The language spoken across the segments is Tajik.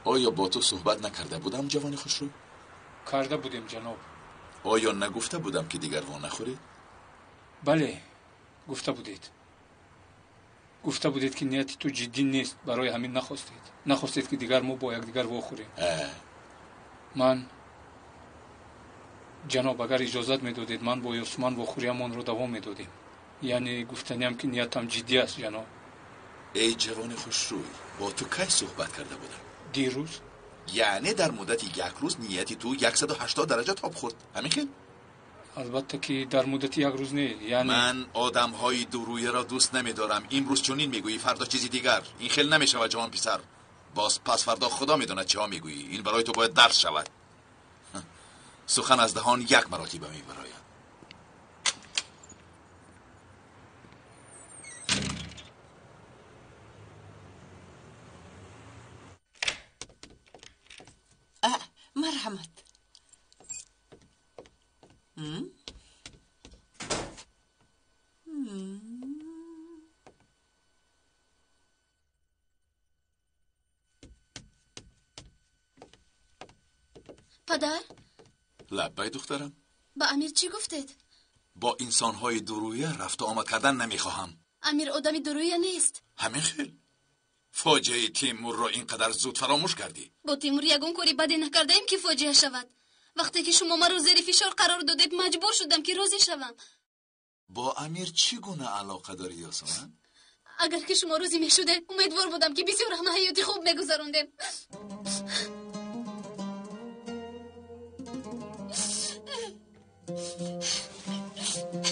Оё бо ту суҳбат накарда будам, ҷавони хушрӯй? Карда будем, ҷаноб. Оё нагуфта будам, ки дигар во нахӯред? Бале, гуфта будед. Гуфта будед, ки нияти ту ҷиддӣ нест, барои ҳамин нахостед. Нахостед, ки дигар мо бо якдигар вохӯрем. Ман, ҷаноб, агар иҷозат медодед, ман бо Ёсуман вохӯриямонро давом медодем. Яъне гуфтаниям, ки ниятам ҷиддӣ аст, ҷаноб. Эй ҷавони хушрӯй, бо ту кай суҳбат карда будам? Дирӯз. Яъне дар муддати як рӯз нияти ту 180 дараҷа тоб хӯрд. Ҳамин хел? Албатта, ки дар муддати як рӯз не, яъне ман одамҳои дурӯяро дӯст намедорам. Имрӯз чунин мегӯӣ, фардо чизи дигар. Ин хел намешавад, ҷавон писар. Боз пас фардо худо медонад чиҳо мегӯӣ. Ин барои ту бояд дарс шавад. Сухан аз даҳон як маротиба мебарояд. Марҳамат. Падар? Лаббай, духтарам. Ба Амир чӣ гуфтед? Бо инсонҳои дурӯя рафту омад кардан намехоҳам. Амир одами дурӯя нест. Ҳамин хел? Фоҷиаи Тимурро ин қадар зуд фаромӯш кардӣ? Бо Тимур ягон кори баде накардаем, ки фоҷиа шавад. Вақте ки шумо маро зери фишор қарор додед, маҷбур шудам, ки розӣ шавам. Бо Амир чӣ гуна алоқа дорӣ, Ёсуман? Агар ки шумо розӣ мешудед, умедвор будам, ки бисёр ҳам ҳаёти хуб мегузарондем.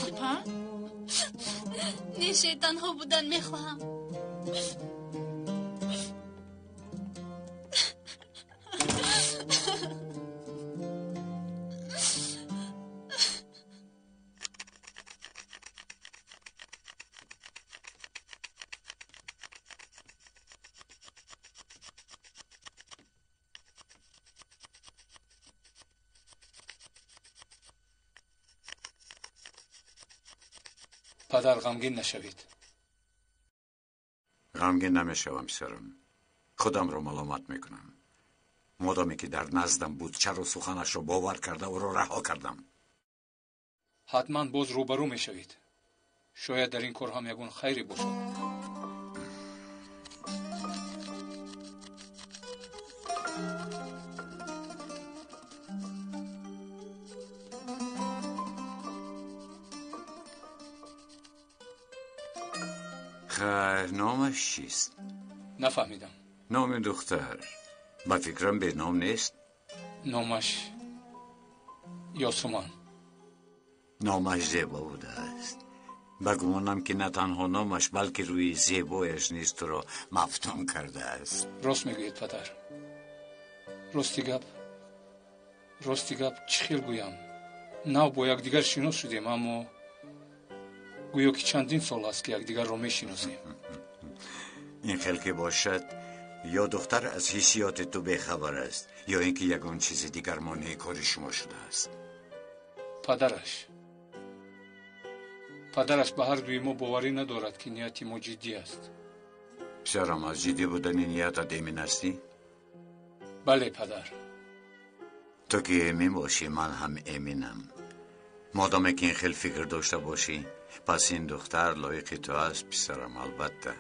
Апа? Неше, танҳо будан мехоҳам. Падар, ғамгин нашавед. Ғамгин намешавам, писарам. Худамро маломат мекунам. Модоме ки дар наздам буд, чаро суханашро бовар карда ӯро раҳо кардам? Ҳатман боз рӯбарӯ мешавед. Шояд дар ин кор ҳам ягон хайре бошад. Хайр, номаш чист? Нафаҳмидам. Номи духтар. Ба фикрам, беном нест. Номаш Ёсуман. Номаш зебо будааст. Ба гумонам, ки на танҳо номаш, балки рӯи зебояш низ туро мафтун кардааст. Рост мегӯед, падар. Рости гап, чӣ хел гӯям, нав бо якдигар шинос шудем, аммо гӯё ки чандин сол аст, ки якдигарро мешиносем. Ин хел ки бошад, ё духтар аз ҳиссиёти ту бехабар аст, ё ин ки ягон чизи дигар монеи кори шумо шудааст. Падараш ба ҳар дуи мо боварӣ надорад, ки нияти мо ҷиддӣ аст. Писарам, аз ҷиддӣ будани ниятат эмин ҳастӣ? Бале, падар. Ту ки эмин бошӣ, ман ҳам эминам. Модоме ки ин хел фикр дошта бошӣ, пас ин духтар лоиқи ту аст, писарам, албатта.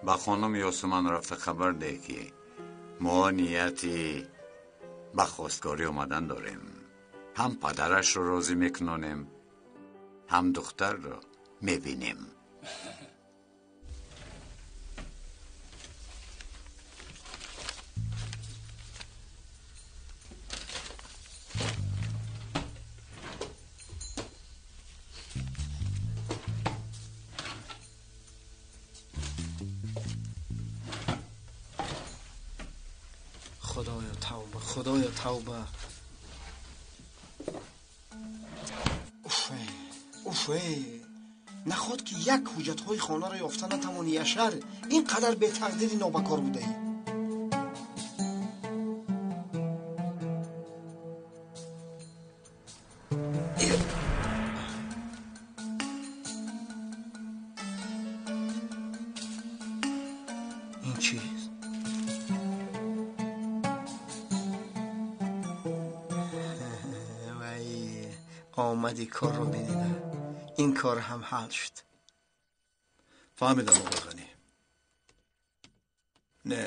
Ба хонум Ёсуман рафта хабар деҳ, ки мо нияти ба хостгорӣ омадан дорем. Ҳам падарашро розӣ мекунонем, ҳам духтарро мебинем. Худоё, тавба, худоё, тавба! Уфе, уфе! Наход ки як ҳуҷҷатҳои хонаро ёфта натавонӣ, Яшар? Ин қадар бетақдири нобакор будаӣ? Ин чист? Омади корро бинеда. Ин кор ҳам ҳал шуд. Фаҳмидам, оғои Ғанӣ. Не,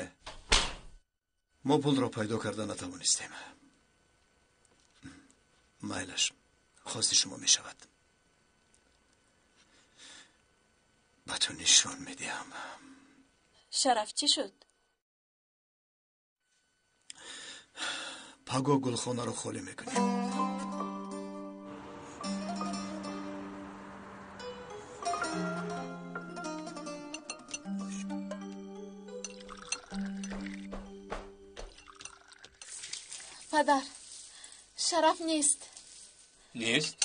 мо пулро пайдо карда натавонистем. Майлаш, хости шумо мешавад. Ба ту нишон медиҳам. Шараф чӣ шуд? Паго гулхонаро холӣ мекунем. Падар, Шараф нест. Нест?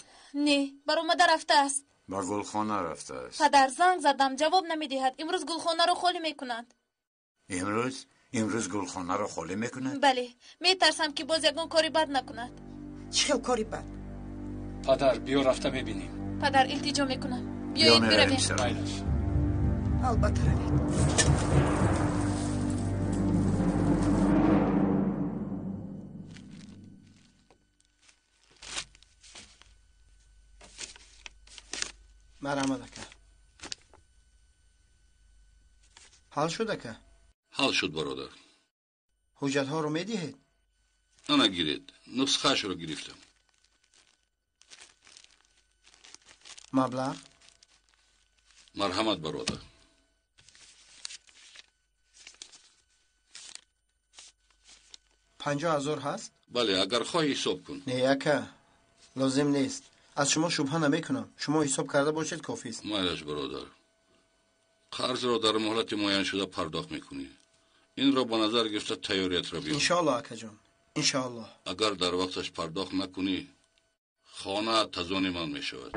Не, баромада рафтааст. Ба гулхона рафтааст. Падар, занг задам, ҷавоб намедиҳад. Имрӯз гулхонаро холӣ мекунанд. Имрӯз? Имрӯз гулхонаро холӣ мекунад? Бале, метарсам ки боз ягон кори бад накунад. Чӣ хел кори бад? Падар, биё рафта мебинем. Падар, илтиҷо мекунам. Биёед биравем. Майлаш. Албатта равед. Марҳамат, ака. Ҳал шуд, ака? Ҳал шуд, бародар. Ҳуҷҷатҳоро медиҳед? Ана гиред, нусхаашро гирифтам. Маблағ? Марҳамат, бародар. 50,000 ҳаст? Бале, агар хоҳӣ ҳисоб кун. Не, ака, лозим нест. Аз шумо шубҳа намекунам. Шумо ҳисоб карда бошед, кофист. Майлаш, бародар. Қарзро дар муҳлати муайяншуда пардохт мекунӣ. Инро ба назар гирифта тайёриятро биёр. Иншоаллоҳ, акаҷон, иншоаллоҳ. Агар дар вақташ пардохт накунӣ, хона тазони ман мешавад.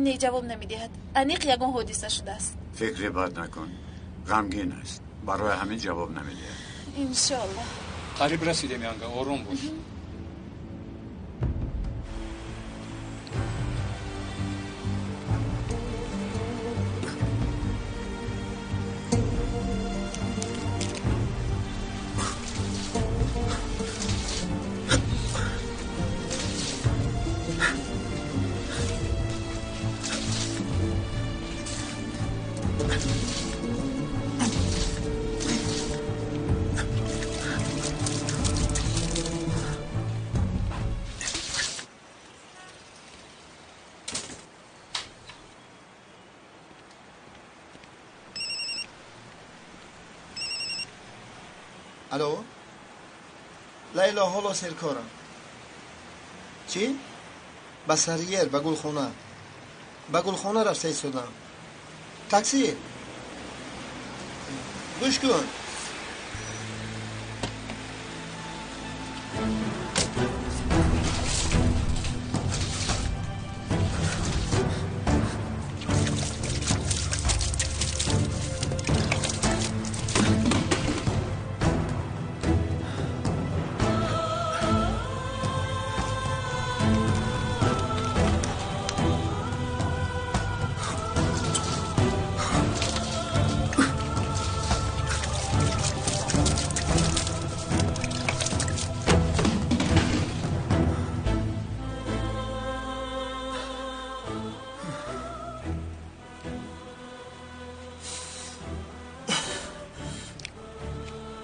Не, ҷавоб намедиҳад. Аниқ ягон ҳодиса шудааст. Фикри бад накун. Ғамгин аст. Барои ҳамин ҷавоб намедиҳад. Иншоаллоҳ. Қариб расидем, янга, ором бош. Алло? Лайло, ҳоло серкорам. Чӣ? Ба Сарьер, ба гулхона. Ба гулхона рафта истодам. Такси? Гӯш кун.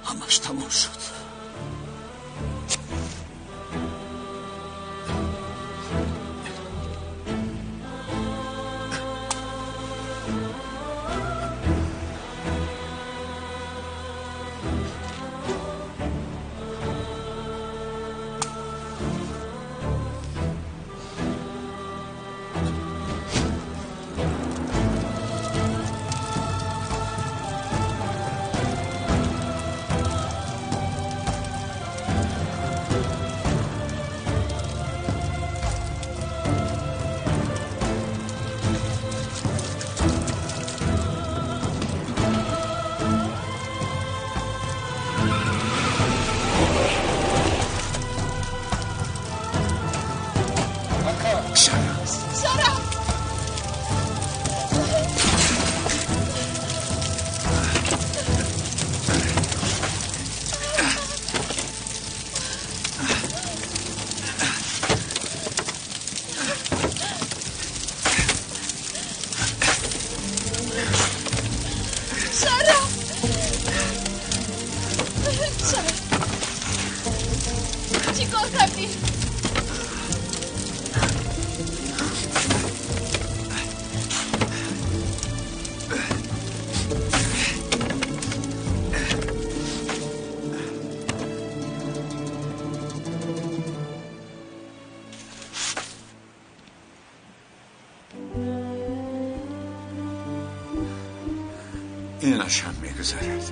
Ҳамаш тамом шуд. Шараф! Шараф! Шараф! Шараф! Чӣ кор кардӣ? Инаш ҳам мегузарад.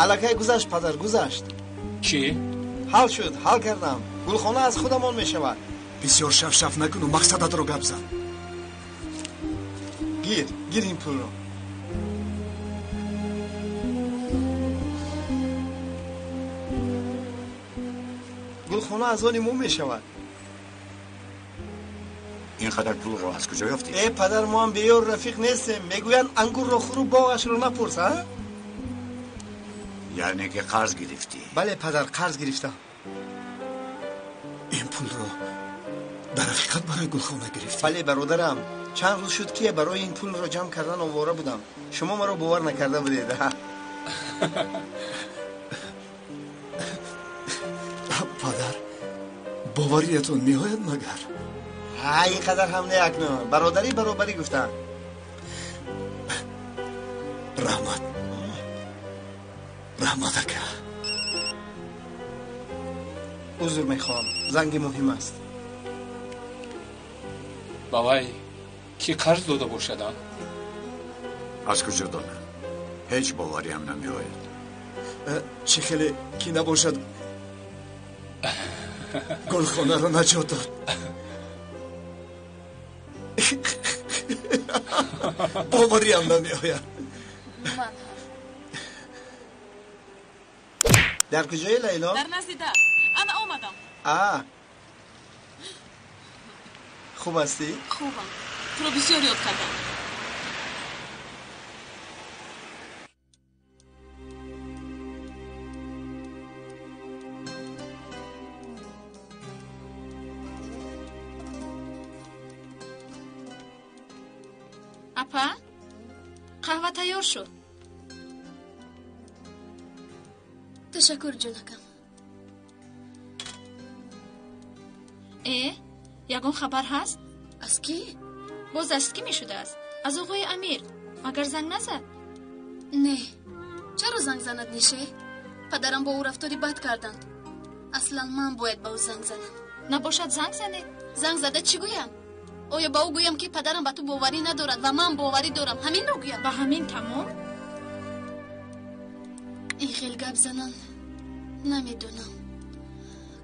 Аллакай гузашт, падар, гузашт. Чӣ? Ҳал шуд, ҳал кардам. Гулхона аз худамон мешавад. Бисёр шафшаф накуну мақсадатро гап зан. Гир, гир ин пулро. Гулхона аз они мо мешавад. Ин қадар пулро аз куҷо ёфтӣ? Э, падар, мо ҳам беёр рафиқ нестем. Мегӯянд ангурро хӯру боғашро напурс, а? Яъне ки қарз гирифтӣ? Бале, падар, қарз гирифтам. Ин пулро дар ҳақиқат барои гулхона гирифтӣ? Бале, бародарам. Чанд рӯз шуд, ки барои ин пулро ҷамъ кардан овора будам. Шумо маро бовар накарда будед. Падар, бовариятон меояд магар? Ҳа, ин қадар ҳам не акнун. Бародарӣ баробарӣ гуфтам. Раҳмат. Раҳмат, ака. Узр мехоҳам, занги муҳим аст. Ба вай кӣ қарз дода бошадам? Аз куҷо донам? Ҳеҷ бовариам намеояд. Чӣ хеле ки набошад, гулхонаро наҷот дод. Бовариам намеояд. Ман ҳам. Дар куҷои, Лайло? Дар назди дар. Ана омадам. А, хуб ҳастӣ? Хубам. Туро бисёр ёд кардам. Апа, қаҳва тайёр шуд. Ташаккур, ҷонакам. Э, ягон хабар ҳаст? Аз кӣ? Боз аз кӣ мешудааст? Аз оғои Амир. Магар занг назад? Не. Чаро занг занад, Нише? Падарам бо ӯ рафтори бад карданд. Аслан ман бояд ба ӯ занг занам. Набошад, занг занед. Занг зада чӣ гӯям? Оё ба ӯ гӯям, ки падарам ба ту боварӣ надорад ва ман боварӣ дорам? Ҳаминро гӯям? Ба ҳамин тамом? Ин хел гап занан намедонам.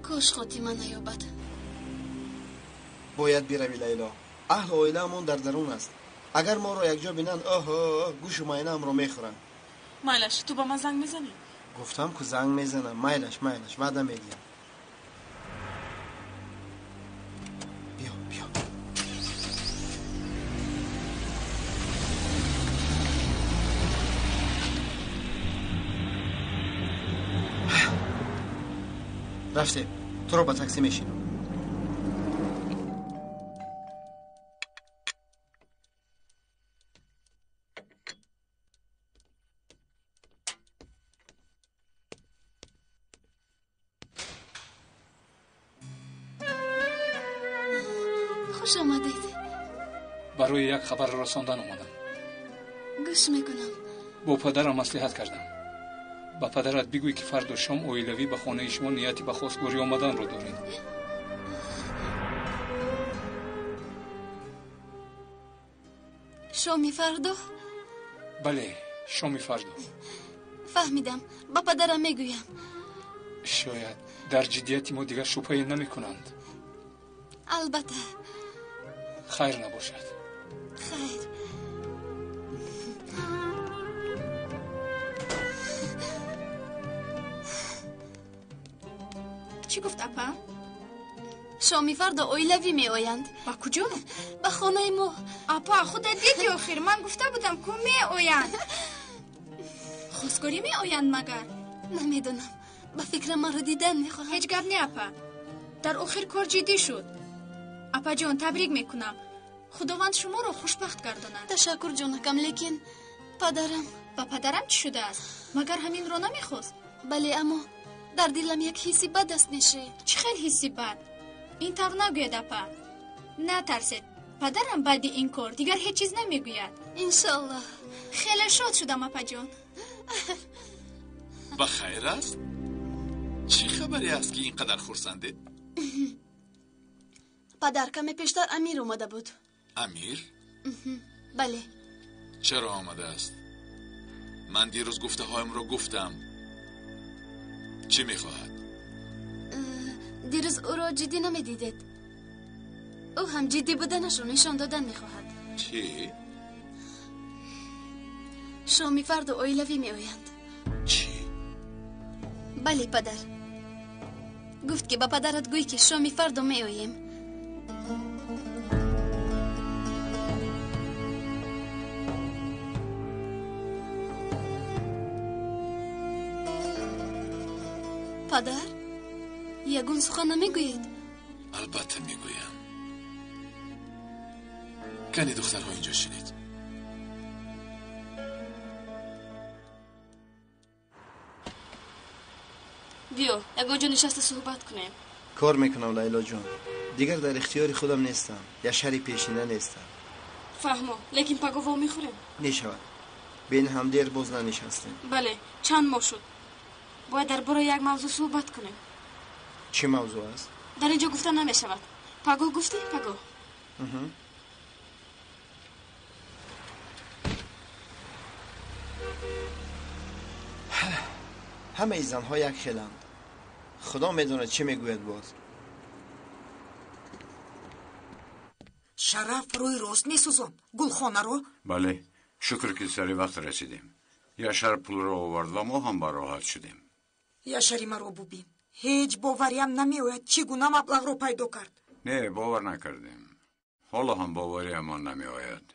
Кош хотима наёбад. Бояд биравӣ, Лайло. Аҳлу оилаамон дар дарун аст. Агар моро якҷо бинанд, оҳо, гӯшу майнаамро мехӯранд. Майлаш, ту ба ман занг мезанӣ? Гуфтам, ку занг мезанам. Майлаш, майлаш, ваъда медиҳам. Биё, биё. Рафтем, туро ба таксӣ мешинам. Хуш омадед. Барои як хабар расондан омадам. Гӯш мекунам. Бо падарам маслиҳат кардам. Ба падарат бигӯй, ки фардо шом оилавӣ ба хонаи шумо нияти ба хостгорӣ омаданро дорем. Шоми фардо? Бале, шоми фардо. Фаҳмидам, ба падарам мегӯям. Шояд дар ҷиддияти мо дигар шубҳае намекунанд. Албатта. Хайр набошад. Хайр. Чӣ гуфт, апа? Шоми фардо оилавӣ меоянд. Ба куҷо? Ба хонаи мо. Апа, худат дидӣ охир, ман гуфта будам ку меоянд. Хостгорӣ меоянд магар? Намедонам. Ба фикрам маро дидан мехоҳанд. Ҳеҷ гап не, апа. Дар охир кор ҷиддӣ шуд. Апаҷон, табрик мекунам. Худованд шуморо хушбахт гардонад. Ташаккур, ҷонакам, лекин падарам. Ба падарам чӣ шудааст? Магар ҳаминро намехост? Бале, аммо дар дилам як ҳисси бад аст, Неше. Чӣ хел ҳисси бад? Ин тавр нагӯяд, апа. Натарсед, падарам баъди ин кор дигар ҳеҷ чиз намегӯяд. Иншоаллоҳ. Хеле шод шудам, апаҷон. Ба хайр аст? Чӣ хабаре аст, ки ин қадар хурсандед? Падар, каме пештар Амир омада буд. Амир? Бале. Чаро омадааст? Ман дирӯз гуфтаҳоямро гуфтам. Чӣ мехоҳад? Дирӯз ӯро ҷиддӣ намедидед. Ӯ ҳам ҷиддӣ буданашро нишон додан мехоҳад. Чӣ? Шоми фардо оилавӣ меоянд. Чӣ? Бале, падар. Гуфт, ки ба падарат гӯй, ки шоми фардо меоем. Падар, ягон сухан намегӯед? Албатта мегӯям. Кани духтарҳо инҷо шинед. Биё, ягон ҷо нишаста суҳбат кунем. Кор мекунам, Лайло ҷон. Дигар дар ихтиёри худам нестам. Яшари пешина нестам. Фаҳмо, лекин паго во мехӯрем. Мешавад. Бе ин ҳам дер боз нанишастем. Бале, чанд моҳ шуд. Бояд дар бораи як мавзӯъ суҳбат кунем. Чӣ мавзӯъ аст? Дар ин ҷо гуфта намешавад. Паго гуфтӣ, паго. Ҳамаи занҳо як хеланд. Худо медонад чӣ мегӯяд боз. Шараф рӯи рост месӯзонд гулхонаро? Бале, шукр, ки сари вақт расидем. Яшар пулро овард ва мо ҳам бароҳат шудем. Яшари маро бубин. Ҳеҷ бовариам намеояд, чӣ гуна маблағро пайдо кард. Не, бовар накардем. Ҳоло ҳам бовариамон намеояд.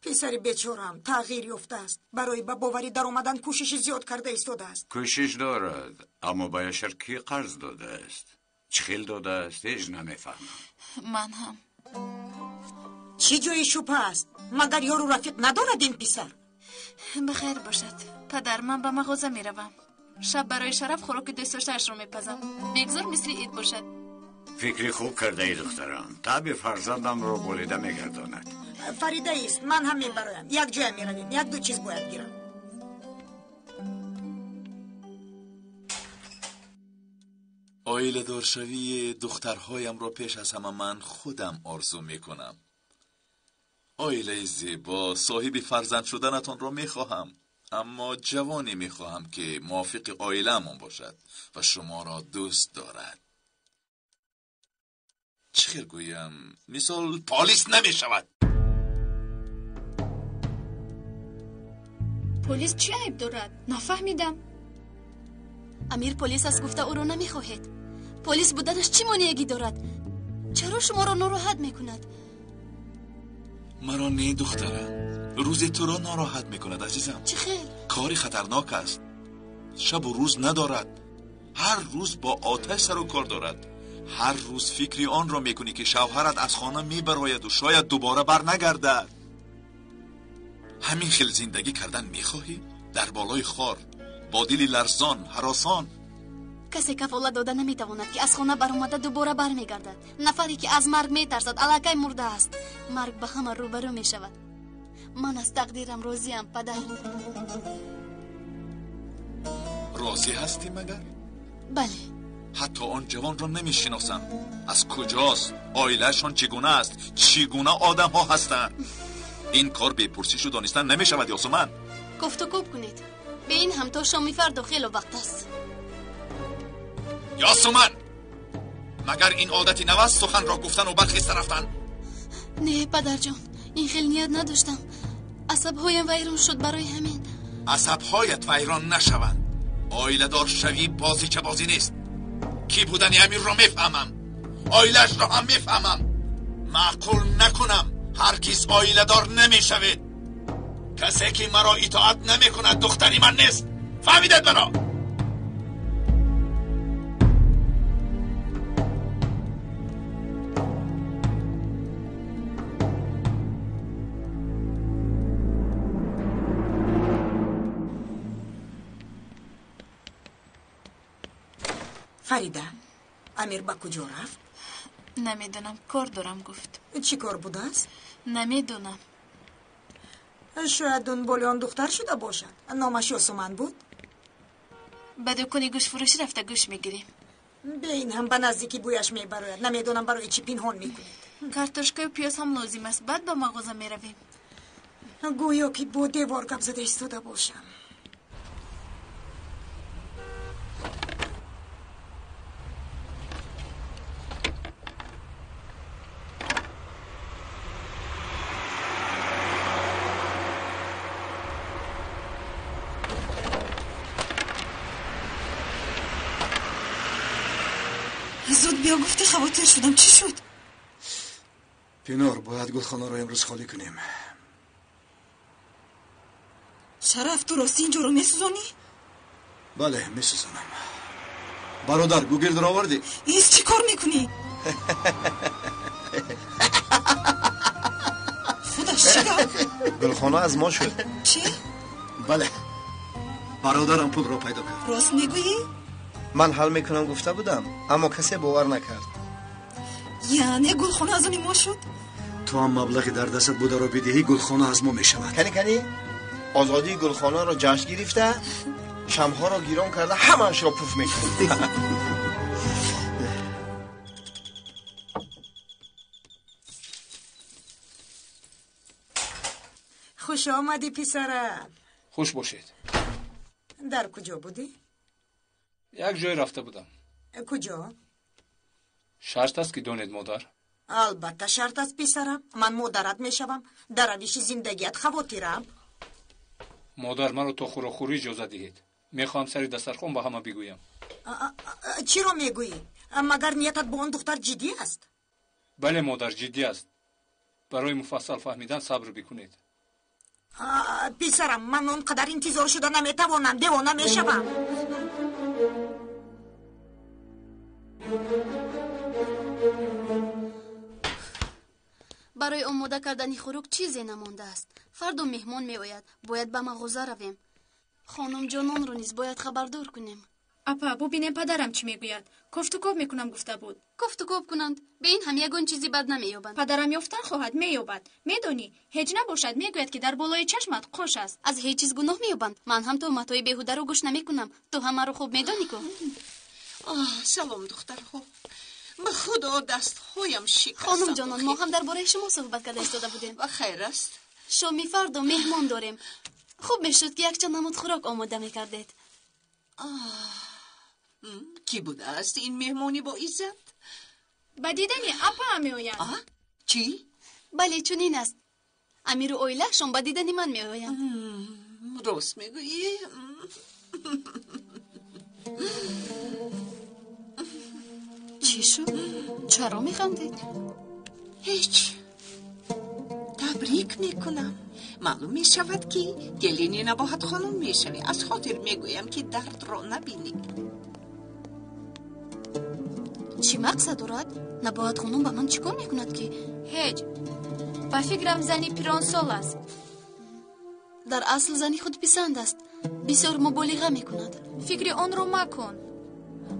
Писари бечораам тағйир ёфтааст. Барои ба боварӣ даромадан кӯшиши зиёд карда истодааст. Кӯшиш дорад, аммо ба Яшар кӣ қарз додааст? Чӣ хел додааст, ҳеҷ намефаҳмам. Ман ҳам. Чӣ ҷои шубҳа аст? Магар ёру рафиқ надорад ин писар? Ба хайр бошад. Падар, ман ба мағоза меравам. Шаб барои Шараф хӯроки дӯстдоштаашро мепазам. Бегзор мисли ид бошад. Фикри хуб кардаи, духтарам. Таби фарзандамро болида мегардонад. Фарида ист, ман ҳам мебароям. Як ҷоя меравем, як ду чиз бояд гирам. Оиладоршавии духтарҳоямро пеш аз ҳама ман худам орзу мекунам. Оилаи зебо, соҳиби фарзанд шуданатонро мехоҳам, аммо ҷавоне мехоҳам, ки мувофиқи оилаамон бошад ва шуморо дӯст дорад. Чӣ хел гӯям, мисол полис намешавад. Полис чӣ айб дорад? Нафаҳмидам. Амир полис аст гуфта ӯро намехоҳед. Полис буданаш чӣ монеагӣ дорад? Чаро шуморо нороҳат мекунад? Маро не, духтарам. Рӯзе туро нороҳат мекунад, азизам. Чӣ хел? Кори хатарнок аст. Шабу рӯз надорад. Ҳар рӯз бо оташ сару кор дорад. Ҳар рӯз фикри онро мекунӣ, ки шавҳарат аз хона мебарояду шояд дубора барнагардад. Ҳамин хел зиндагӣ кардан мехоҳӣ? Дар болои хор, бо дили ларзон, ҳаросон. Касе кафолат дода наметавонад, ки аз хона баромада дубора бармегардад. Нафаре, ки аз марг метарсад, аллакай мурдааст. Марг ба ҳама рӯбарӯ мешавад. Ман аз тақдирам розиам, падар. Розӣ ҳастӣ магар? Бале. Ҳатто он ҷавонро намешиносам. Аз куҷост? Оилаашон чӣ гуна аст? Чӣ гуна одамҳо ҳастанд? Ин кор бепурсишу донистан намешавад, Ёсуман. Гуфтукӯб кунед. Бе ин ҳам то шоми фардо хело вақт аст. Ёсуман, магар ин одати нав аст суханро гуфтану бархеста рафтан? Не, падарҷон, ин хел ният надоштам. Асабҳоям вайрон шуд барои ҳамин. Асабҳоят вайрон нашаванд. Оиладор шавӣ бозича бозӣ нест. Кӣ будани Амирро мефаҳмам. Оилаашро ҳам мефаҳмам. Маъқул накунам, ҳаргиз оиладор намешавед. Касе ки маро итоат намекунад духтари ман нест. Фаҳмидед маро? Фарида, Амир ба куҷо рафт? Намедонам, кор дорам гуфт. Чӣ кор будааст? Намедонам. Шояд дунболи он духтар шуда бошад. Номаш Ёсуман буд? Ба дукони гӯштфурӯшӣ рафта гӯшт мегирем. Бе ин ҳам ба наздикӣ бӯяш мебарояд. Намедонам барои чӣ пинҳон мекунед. Картошкаю пиёз ҳам лозим аст. Баъд ба мағоза меравем. Гӯё ки бо девор гап зада истода бошам. Зуд биё гуфти, хавотир шудам. Чӣ шуд? Пинор, бояд гулхонаро имрӯз холӣ кунем. Шараф, ту рости ин ҷоро месӯзонӣ? Бале, месӯзонам. Бародар, гугирдро овардӣ? Ис, чӣ кор мекунӣ? Худаш чӣ гап? Гулхона аз мо шуд. Чӣ? Бале, бародарам пулро пайдо кард. Рост мегӯӣ? Ман ҳал мекунам гуфта будам, аммо касе бовар накард. Яъне гулхона аз они мо шуд? Ту ҳам маблағи дар дастат бударо бидиҳӣ, гулхона аз мо мешавад. Кани кани, озодии гулхонаро ҷашн гирифта, шамҳоро гирон карда, ҳамаашро пуф мекунем. Хуш омадӣ, писарам. Хуш бошед. Дар куҷо будӣ? Як ҷой рафта будам. Куҷо? Шарт аст ки донед, модар. Албатта шарт аст, писарам. Ман модарат мешавам. Дар равиши зиндагият хавотирам. Модар, маро то хӯрокхӯрӣ иҷоза диҳед. Мехоҳам сари дастархон ба ҳама бигӯям. Чиро мегӯӣ? Магар ниятат бо он духтар ҷиддӣ аст? Бале, модар, ҷиддӣ аст. Барои муфассал фаҳмидан сабр бикунед. Писарам, ман он қадар интизор шуда наметавонам. Девона мешавам. Барои омода кардани хӯрок чизе намондааст. Фардо меҳмон меояд, бояд ба мағоза равем. Хонумҷононро низ бояд хабардор кунем. Апа, бубинем падарам чӣ мегӯяд. Кофтукоб мекунам гуфта буд. Кофтукоб кунанд, бе ин ҳам ягон чизи бад намеёбанд. Падарам ёфтан хоҳад, меёбад. Медонӣ, ҳеҷ набошад, мегӯяд ки дар болои чашмат қош аст. Аз ҳеҷ чиз гуноҳ меёбанд. Ман ҳам туҳматҳои беҳударо гӯш намекунам. Ту ҳамаро хуб медонӣ ку. Салом, духтарҳо. Ба худо дастҳоям шикастам. Хонумҷонон, мо ҳам дар бораи шумо суҳбат карда истода будем. Ба хайр аст. Шоми фардо меҳмон дорем. Хуб мешуд ки якчанд намуд хӯрок омода мекардед. Кӣ будааст ин меҳмони бо иззат? Ба дидани апа меояд. Чӣ? Бале, чунин аст. Амиру оилаашон ба дидани ман меоянд. Рост мегӯӣ. Чӣ шуд? Чаро механдед? Ҳеҷ. Табрик мекунам. Маълум мешавад ки келини Набоҳат хонум мешавӣ. Аз хотир мегӯям ки дардро набинӣ. Чӣ мақсад дорад? Набоҳат хонум ба ман чӣ кор мекунад ки? Ҳеҷ. Ба фикрам зани пиронсол аст. Дар асл зани худписанд аст. Бисёр муболиға мекунад. Фикри онро макун.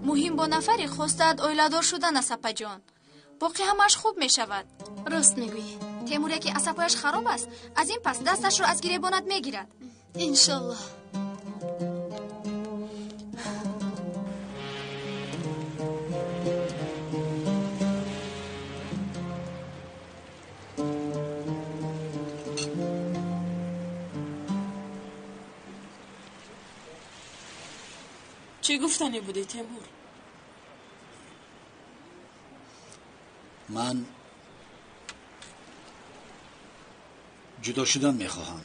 Муҳим бо нафаре хостаат оиладор шудан аст, апаҷон. Боқӣ ҳамааш хуб мешавад. Рост мегӯӣ. Темуре ки асабҳояш хароб аст, аз ин пас дасташро аз гиребонат мегирад. Иншоллоҳ. Чӣ гуфтанӣ будӣ, Темур? Ман ҷудо шудан мехоҳам.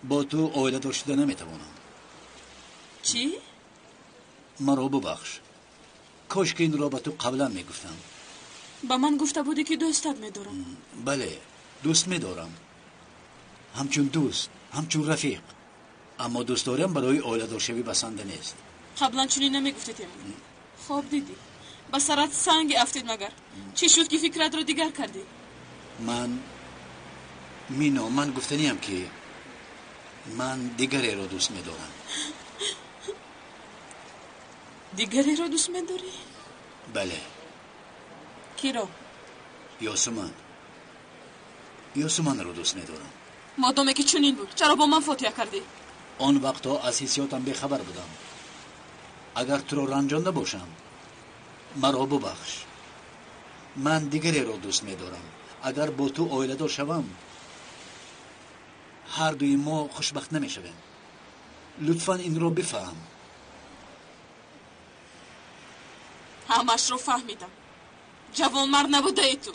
Бо ту оиладор шуда наметавонам. Чӣ? Маро бубахш. Кош ки инро ба ту қаблан мегуфтам. Ба ман гуфта будӣ ки дӯстат медорам. Бале, дӯст медорам. Ҳамчун дӯст, ҳамчун рафиқ. Аммо дӯстдориам барои оиладоршавӣ басанда нест. Қаблан чунин намегуфтӣ, Темур. Хоб дидӣ. Ба сарат санге афтид магар. Чӣ шуд ки фикратро дигар кардӣ? Ман Мино, ман гуфтаниям ки ман дигареро дӯст медорам. Дигареро дӯст медорӣ? Бале. Киро? Ёсуман. Ёсуманро дӯст медорам. Модоме ки чунин буд, чаро бо ман фотиҳа кардӣ? Он вақтҳо аз ҳиссиётам бехабар будам. Агар туро ранҷонда бошам, маро бубахш. Ман дигареро дӯст медорам. Агар бо ту оиладор шавам, ҳар дуи мо хушбахт намешавем. Лутфан инро бифаҳм. Ҳамашро фаҳмидам. Ҷавонмард набудаи ту.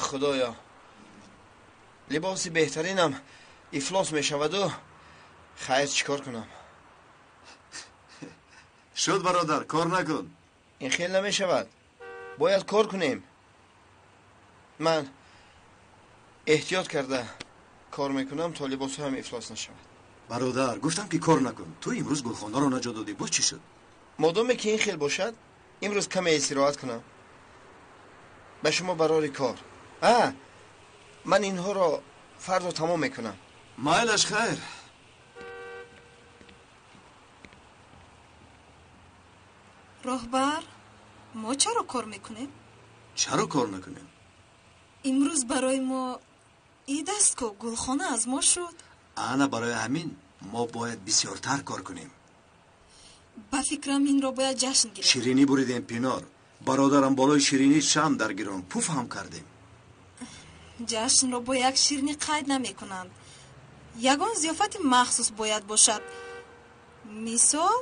Худоё, либоси беҳтаринам ифлос мешаваду хайр чӣ кор кунам? Шуд бародар, кор накун. Ин хел намешавад. Бояд кор кунем. Ман эҳтиёт карда кор мекунам то либосҳоям ифлос нашавад. Бародар, гуфтам ки кор накун. Ту имрӯз гулхонаро наҷот додӣ, боз чӣ шуд? Модоме ки ин хел бошад, имрӯз каме истироҳат кунам. Ба шумо барори кор. Ман инҳоро фардо тамом мекунам. Майлаш хайр. Роҳбар, мо чаро кор мекунем? Чаро кор накунем? Имрӯз барои мо ид аст ку, гулхона аз мо шуд. Ана барои ҳамин мо бояд бисёртар кор кунем. Ба фикрам инро бояд ҷашн гирифт. Ширинӣ буридем пинор. Бародарам болои ширинӣ шам даргирон, пуф ҳам кардем. Ҷашнро бо як ширинӣ қайд намекунанд. Ягон зиёфати махсус бояд бошад. Мисол,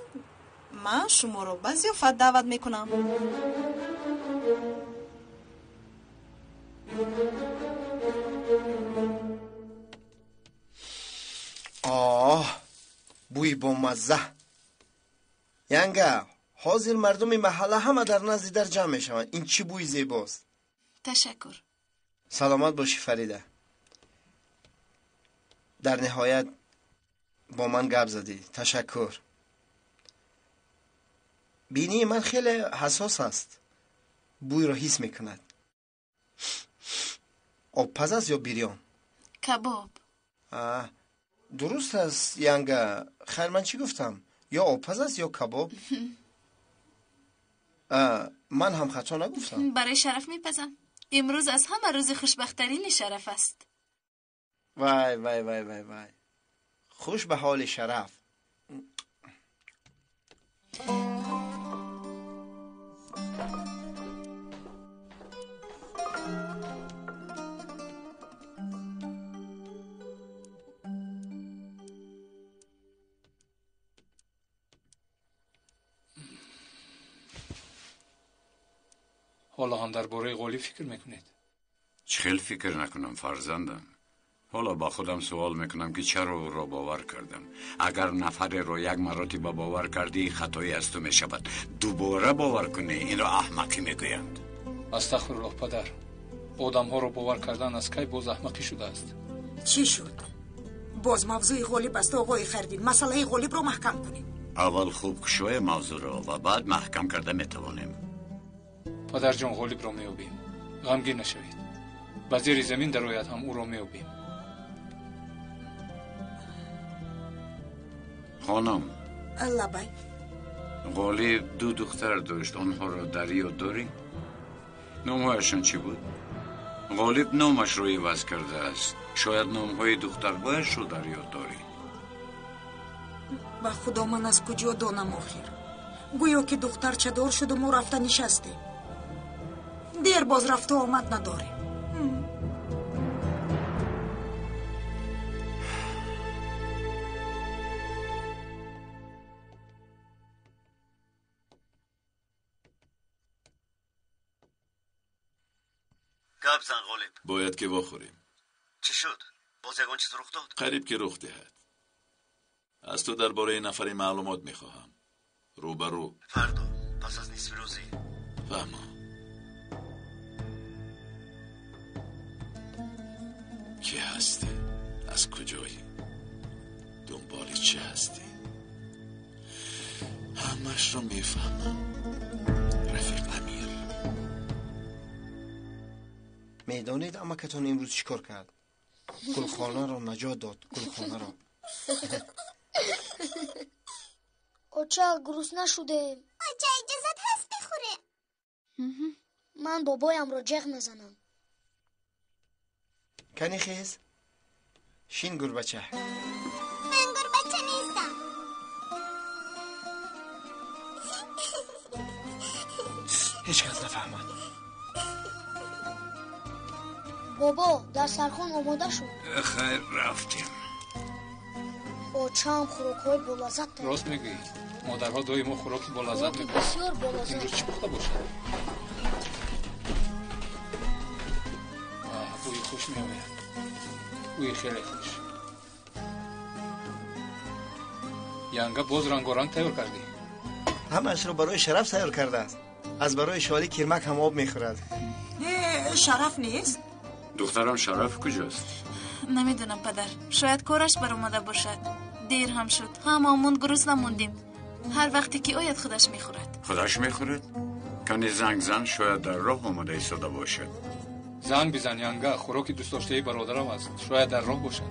ман шуморо ба зиёфат даъват мекунам. Оҳ, бӯи бомазза. Янга, ҳозир мардуми маҳалла ҳама дар назди дар ҷамъ мешаванд. Ин чӣ бӯи зебост? Ташаккур. Саломат бошӣ, Фарида. Дар ниҳоят бо ман гап задӣ. Ташаккур. Бинии ман хеле ҳассос аст. Бӯйро ҳис мекунад. Обпаз аст ё бирён? Кабоб. Дуруст аст, Янга. Хайр, ман чӣ гуфтам? Ё обпаз аст ё кабоб? Ман ҳам хато нагуфтам. Барои Шараф мепазам. Имрӯз аз ҳама рӯзи хушбахттарини Шараф аст. Вай вай вай вай вай, хуш ба ҳоли Шараф. Ҳоло ҳам дар бораи Ғолиб фикр мекунед? Чӣ хел фикр накунам, фарзандам? Ҳоло ба худам суол мекунам ки чаро ӯро бовар кардам. Агар нафареро як маротиба бовар кардӣ, хатои аз ту мешавад. Дубора бовар кунӣ, инро аҳмақӣ мегӯянд. Астағфируллоҳ, падар. Одамҳоро бовар кардан аз кай боз аҳмақӣ шудааст? Чӣ шуд? Боз мавзӯи Ғолиб аст, оғои Хайрдин. Масъалаи Ғолибро маҳкам кунем. Аввал хуб кушоя мавзӯъро ва баъд маҳкам карда метавонем. Падарҷон, Ғолибро меёбем. Ғамгин нашавед. Ба зери замин дарояд ҳам ӯро меёбем. Хонум. Лабай. Ғолиб ду духтар дошт, онҳоро дар ёд дорӣ? Номҳояшон чӣ буд? Ғолиб номашро иваз кардааст. Шояд номҳои духтарҳояшро дар ёд дорӣ. Ба худо, ман аз куҷо донам охир? Гӯё ки духтарчадор шуду мо рафта нишастем. Дер боз рафту омад надорем. Гап зан Ғолиб. Бояд ки вохӯрем. Чӣ шуд? Боз ягон чиз рух дод? Қариб ки рух диҳад. Аз ту дар бораи нафаре маълумот мехоҳам. Рӯ ба рӯ. Фардо, пас аз нисфирӯзӣ. Фаҳмо. Ки ҳастӣ? Аз куҷоӣ? Дунболи чӣ ҳастӣ? Ҳамашро мефаҳмам. Рафиқ Амир. Медонед амакатон имрӯз чӣ кор кард? Гулхонаро наҷот дод, гулхонаро. Оча, гурусна шудем. Оча, иҷозат ҳаст бихӯрем? Ман бобоямро ҷеғ мезанам. Кани хез? Шин гурбача. Ман гурбача нестам. Ҳеҷ кас нафаҳмад. Бобо, дастархон омода шуд. Хайр, рафтем. Очаам хӯрокҳои болаззат тайёр. Рост мегӯӣ. Модарҳо доимо хӯроки болаззат мепазанд. Бисёр болаззат. Имрӯз чӣ пухта бошад? Бӯи хуш меояд. Бӯи хеле хуш. Янга боз рангоранг тайёр кардӣ? Ҳамаашро барои Шараф тайёр кардааст. Аз барои шоли кирмак ҳам об мехӯрад. Не, Шараф нест. Духтарам Шараф куҷост? Намедонам, падар. Шояд кораш баромада бошад. Дер ҳам шуд. Ҳамаамон гурусна мондем. Ҳар вақте ки ояд худаш мехӯрад. Худаш мехӯрад? Кани занг зан, шояд дар роҳ омода истода бошад. Занг бизан, Янга. Хӯроки дӯстдоштаи бародарам аст. Шояд дар роҳ бошад.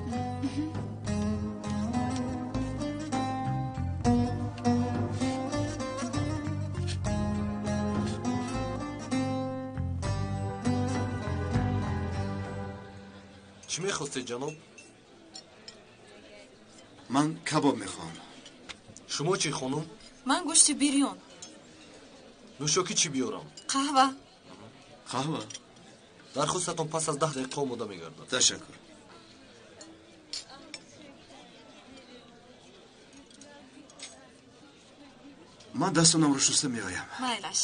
Чӣ мехостед, ҷаноб? Ман кабоб мехоҳам. Шумо чӣ, хонум? Ман гӯшти бирён. Нӯшокӣ чӣ биёрам? Қаҳва. Қаҳва? Дархостатон пас аз 10 дақиқа омода мегардад. Ташаккур. Ман дастонамро шуста меоям. Майлаш.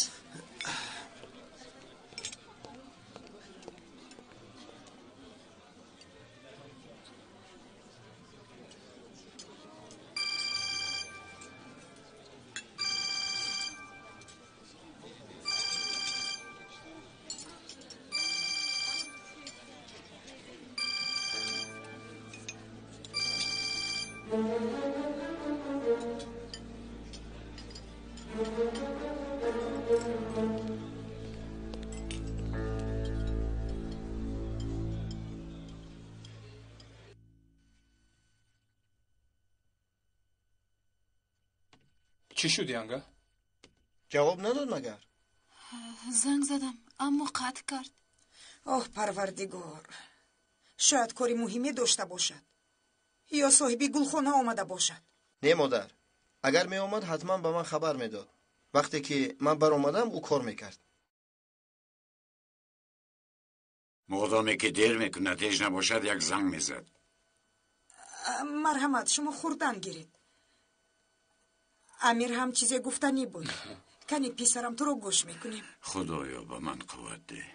Чӣ шуд, Янга? Ҷавоб надод магар? Занг задам, аммо қатъ кард. Оҳ, Парвардигор, шояд кори муҳиме дошта бошад ё соҳиби гулхона омада бошад. Не, модар, агар меомад ҳатман ба ман хабар медод. Вақте ки ман баромадам, ӯ кор мекард. Модоме ки дер мекунад, ҳеҷ набошад, як занг мезад. Марҳамат, шумо хӯрдан гиред. Амир ҳам чизе гуфтанӣ буд. Кани писарам, туро гӯш мекунем. Худоё, ба ман қувват деҳ.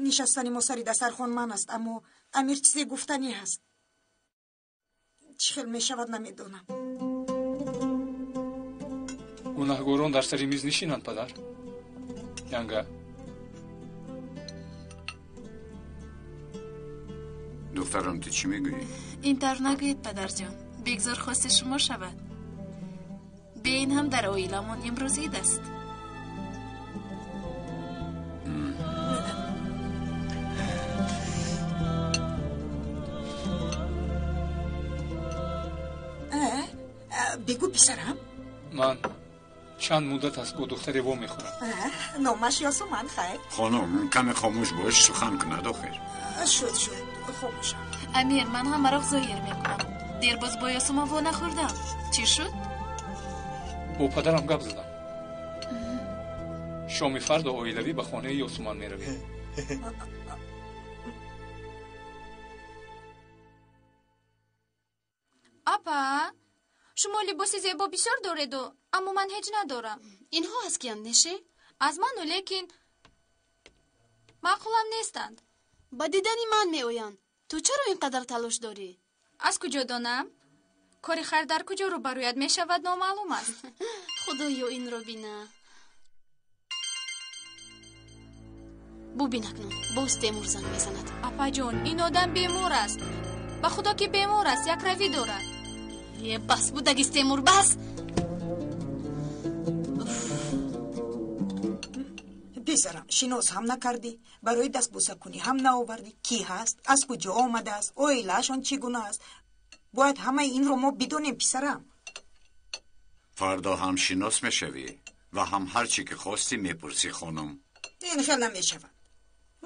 Нишастани мо сари дастархон ман аст, аммо Амир чизе гуфтанӣ ҳаст. Чӣ хел мешавад, намедонам. Гунаҳгорон дар сари миз нишинанд, падар. Янга. Духтарам, ту чӣ мегӯӣ? Ин тавр нагӯед, падарҷон. Бигзор хости шумо шавад. Бе ин ҳам дар оиламон имрӯз ид аст. Бигӯ, писарам. Ман чанд муддат аст бо духтаре во мехӯрам. Номаш Ёсуман, хайр. Хонум, каме хомӯш бош, сухан кунад охир. Шуд, шуд, хомӯшам. Амир, ман ҳамаро зоҳир мекунам. Дербоз бо Ёсуман во нахӯрдам. Чӣ шуд? Бо падарам гап задам. Шоми фардо оилавӣ ба хонаи Ёсуман меравем. Апа, шумо либоси зебо бисёр дореду, аммо ман ҳеҷ надорам. Инҳо аз киянд, Неше? Аз ману, лекин Маъқулам нестанд. Ба дидани ман меоянд. Ту чаро ин қадар талош дорӣ? Аз куҷо донам? Кори хайр дар куҷо рӯбарӯят мешавад номаълум аст. Худоё, инро бина. Бубин акнун, боз Темур занг мезанад. Апаҷон, ин одам бемор аст. Ба худо ки бемор аст, якравӣ дорад. Е, бас будагист Темур, бас! Писарам, шинос ҳам накардӣ, барои дастбӯсакунӣ ҳам наовардӣ. Кӣ ҳаст, аз куҷо омадааст, оилаашон чӣ гуна аст? Бояд ҳамаи инро мо бидонем, писарам. Фардо ҳам шинос мешавӣ ва ҳам ҳар чӣ ки хостӣ мепурсӣ, хонум. Ин хел намешавад.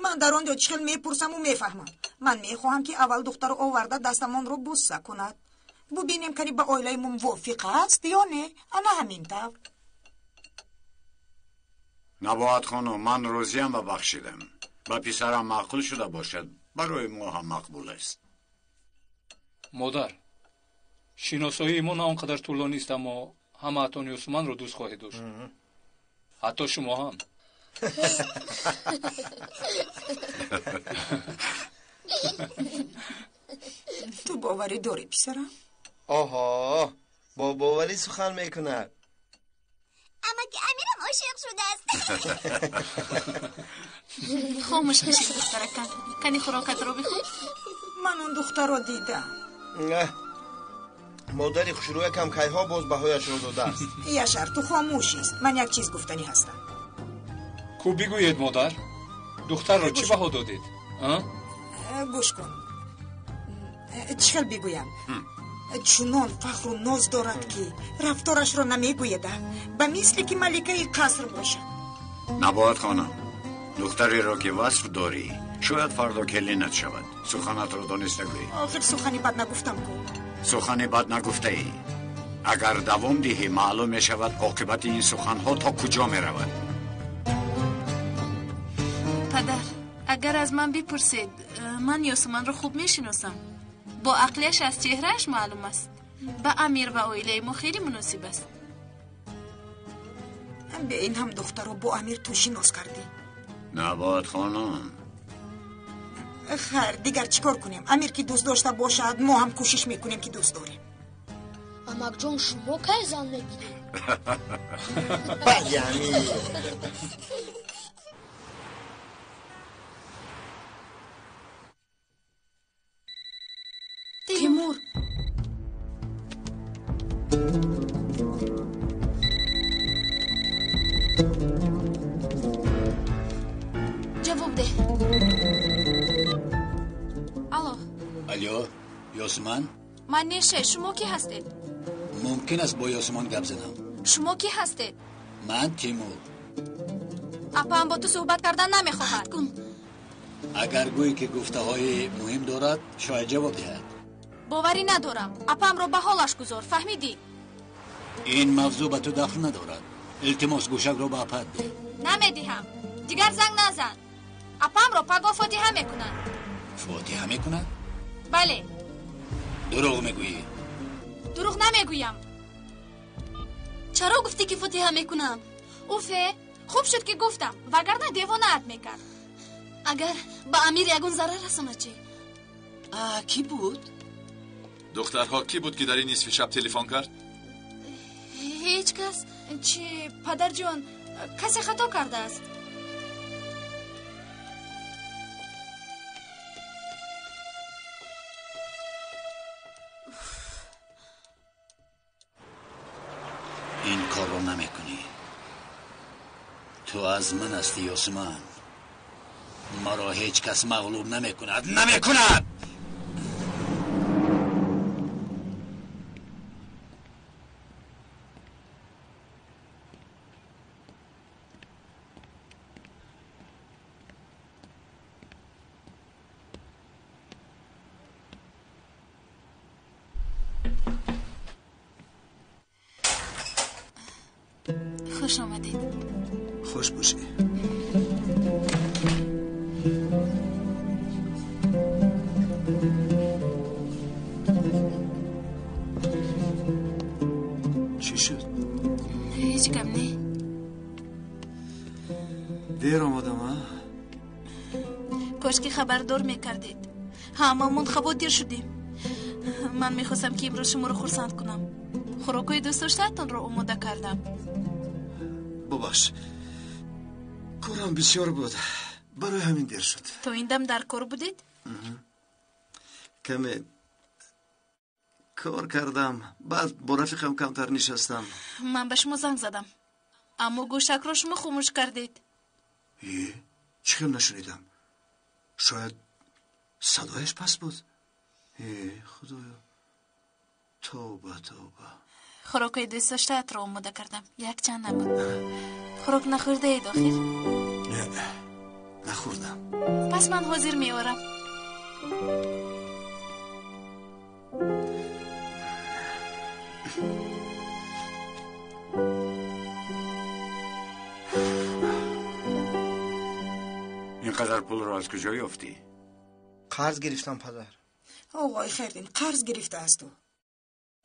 Ман дар он ҷо чӣ хел мепурсаму мефаҳмам. Ман мехоҳам ки аввал духтаро оварда дастамонро бӯса кунад. Бубинем, кани ба оилаи мо мувофиқ аст ё не. Ана ҳамин тавр. Набоҳат хонум, ман розиям ва бахшидам. Ба писарам маъқул шуда бошад, барои мо ҳам мақбул аст. Модар, шиносоии мо на он қадар тӯлонист, аммо ҳамаатон Ёсуманро дӯст хоҳед дошт. Ҳатто шумо ҳам. Ту боварӣ дорӣ, писарам? Оҳо, бо боварӣ сухан мекунад. Амаки Амирам ошиқ шудааст. Хомӯш нишин, духтаракам. Кани хӯрокатро бихӯр. Ман он духтарро дидам. Модари хушрӯякам кайҳо боз баҳояшро додааст. Яшар, ту хомӯшист. Ман як чиз гуфтанӣ ҳастам. Ку бигӯед, модар, духтарро чӣ баҳо додед? Гӯш кун, чӣ хел бигӯям? Чунон фахру ноз дорад, ки рафторашро намегӯяда, ба мисли ки маликаи қаср бошад. Набоҳат хонум, духтареро ки васф дорӣ, шояд фардо келинат шавад. Суханатро дониста гӯӣ. Охир сухани бад нагуфтам ку. Сухани бад нагуфтаӣ. Агар давом диҳӣ, маълум мешавад оқибати ин суханҳо то куҷо меравад. Падар, агар аз ман бипурсед, ман Ёсуманро хуб мешиносам. Бо ақлияш аз чеҳрааш маълум аст. Ба Амир ва оилаи мо хеле муносиб аст. Бе ин ҳам духтаро бо Амир ту шинос кардӣ. Набоҳат хонум. Хайр, дигар чӣ кор кунем? Амир ки дӯст дошта бошад, мо ҳам кӯшиш мекунем ки дӯст дорем. Амакҷон, шумо кай зан мегиред? Бале, Амир. Тимур. Ҷавоб деҳ. Алло. Алло, Ёсуман? Ман Неше, шумо кӣ ҳастед? Мумкин аст бо Ёсуман гап занам? Шумо кӣ ҳастед? Ман Тимур. Апаам бо ту суҳбат кардан намехоҳад. Кун. Агар гӯӣ ки гуфтаҳои муҳим дорад, шояд ҷавоб диҳад. Боварӣ надорам. Апаамро ба ҳолаш гузор, фаҳмидӣ? Ин мавзӯъ ба ту дахл надорад. Илтимос, гӯшакро ба апаат деҳ. Намедиҳам. Дигар занг назан. Апаамро пагоҳ фотиҳа мекунанд. Фотиҳа мекунад? Бале. Дурӯғ мегӯӣ. Дурӯғ намегӯям. Чаро гуфтӣ ки фотиҳа мекунам? Уфе, хуб шуд ки гуфтам, вагарна девонаат мекард. Агар ба Амир ягон зарар расонад чӣ? Кӣ буд? Духтарҳо, кӣ буд ки дар ин нисфи шаб телефон кард? Ҳеҷ кас. Чӣ, падарҷон, касе хато кардааст. Ин корро намекунӣ. Ту аз ман ҳастӣ, Ёсуман. Маро ҳеҷ кас мағлуб намекунад. Намекунад! Хуш омадед. Хуш бошӣ. Чӣ шуд? Ҳеҷ гап не. Дер омадам, а? Кошки хабардор мекардед. Ҳамамон хавотир шудем. Ман мехостам, ки имрӯз шуморо хурсанд кунам. Хӯрокҳои дӯстдоштаатонро омода кардам. Бубахш, корам бисёр буд, барои ҳамин дер шуд. То ин дам дар кор будед? Каме кор кардам, баъд бо рафиқам камтар нишастам. Ман ба шумо занг задам, аммо гӯшакро шумо хомӯш кардед. Е, чӣ хел нашунидам? Шояд садояш паст буд. Е, худоё, тавба, тавба. Хӯрокҳои дӯстдоштаатро омода кардам. Якчанд набуд. Хӯрок нахӯрдаед охир? Не, нахӯрдам. Пас ман ҳозир меорам. Инқадар пулро аз куҷо ёфтӣ? Қарз гирифтам, падар. Оғои Хайрдин, қарз гирифтааст ӯ.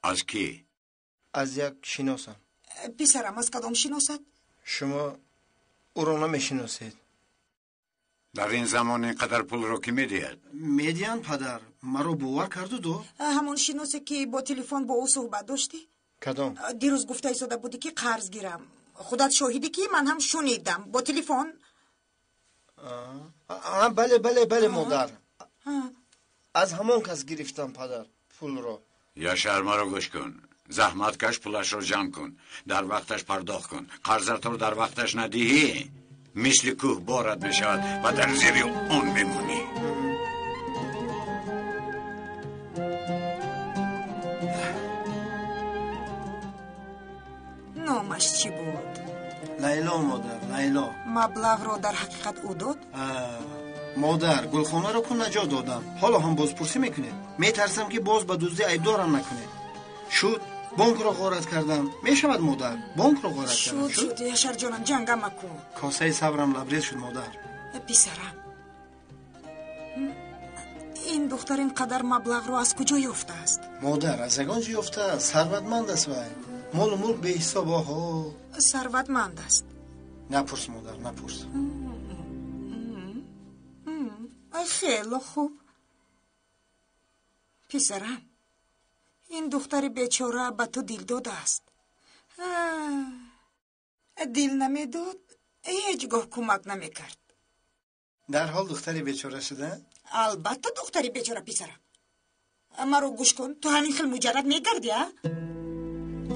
Аз кӣ? Аз як шиносам. Писарам, аз кадом шиносат? Шумо ӯро намешиносед. Дар ин замон ин қадар пулро кӣ медиҳад? Медиҳанд, падар. Маро бовар карду дод. Ҳамон шиносе, ки бо телефон бо ӯ суҳбат доштӣ? Кадом? Дирӯз гуфта истода будӣ, ки қарз гирам. Худат шоҳидӣ, ки ман ҳам шунидам. Бо телефон. Бале, бале, бале, модар. Аз ҳамон кас гирифтам, падар, пулро. Яшар, маро гӯш кун. Заҳмат каш, пулашро ҷамъ кун. Дар вақташ пардохт кун. Қарзатро дар вақташ надиҳӣ, мисли кӯҳ борат мешавад ва дар зери он мемонӣ. Номаш чӣ буд? Лайло, модар, Лайло. Маблағро дар ҳақиқат ӯ дод? Модар, гулхонаро ку наҷот додам. Ҳоло ҳам бозпурсӣ мекунед. Метарсам, ки боз ба дуздӣ айбдорам накунед. Шуд, бонкро ғорат кардам. Мешавад, модар, бонкро ғорат кардам. Шуд, шуд, Яшарҷонам, ҷанга макун. Косаи сабрам лабрез шуд, модар. Писарам, ин духтар ин қадар маблағро аз куҷо ёфтааст? Модар, аз ягон ҷо ёфтааст. Сарватманд аст вай. Молу мулк беҳисоб. Оҳо, сарватманд аст. Напурс, модар, напурс. Хело хуб. Писарам, ин духтари бечора ба ту дил додааст. Дил намедод, ҳеҷ гоҳ кӯмак намекард. Дарҳол духтари бечора шуда? Албатта духтари бечора, писарам. Маро гӯш кун, ту ҳамин хел муҷаррад мегардӣ, а?